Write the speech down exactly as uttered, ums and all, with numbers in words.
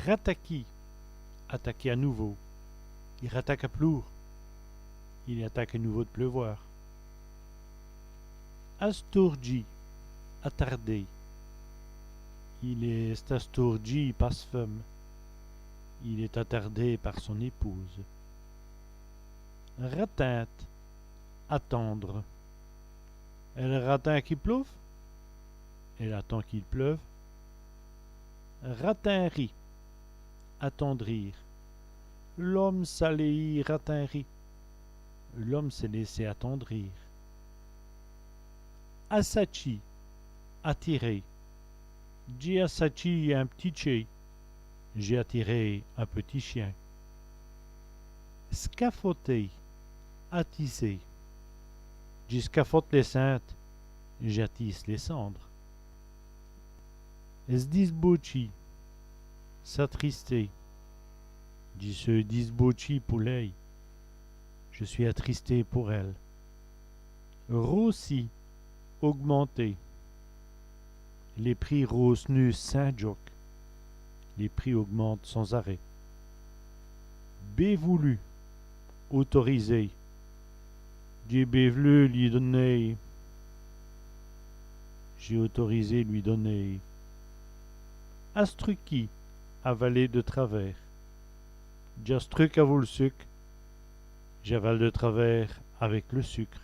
Ratakî, attaquer à nouveau. I rataque a ploûre. Il attaque à nouveau de pleuvoir. Astoûrdjî, attardé. Il èst astoûrdjî pa s' feume. Il est attardé par son épouse. Ratinde, attendre. Èle ratind qu'i pleuve. Elle attend qu'il pleuve. Ratindrî, attendrir. L'ome s'a lèyî ratindrî. L'homme s'est laissé attendrir. Assatchî, attirer. Dj'é assatchî in p'tit tchén. J'ai attiré un petit chien. Scafoter, attiser. Dji scafote lès cindes. J'attise les cendres. S' disbautchî, s'attrister. Dji seû disbautchî pou lèy. Je suis attristé pour elle. Rôssî, augmenter. Lès pris rôssenut sins djoke. Les prix augmentent sans arrêt. Bén voulu, autorisé. Dj'é bén v'lu lyi doner. J'ai autorisé lui donner. Astruquî, avaler de travers. Dj'astruque avou l' suke. J'avale de travers avec le sucre.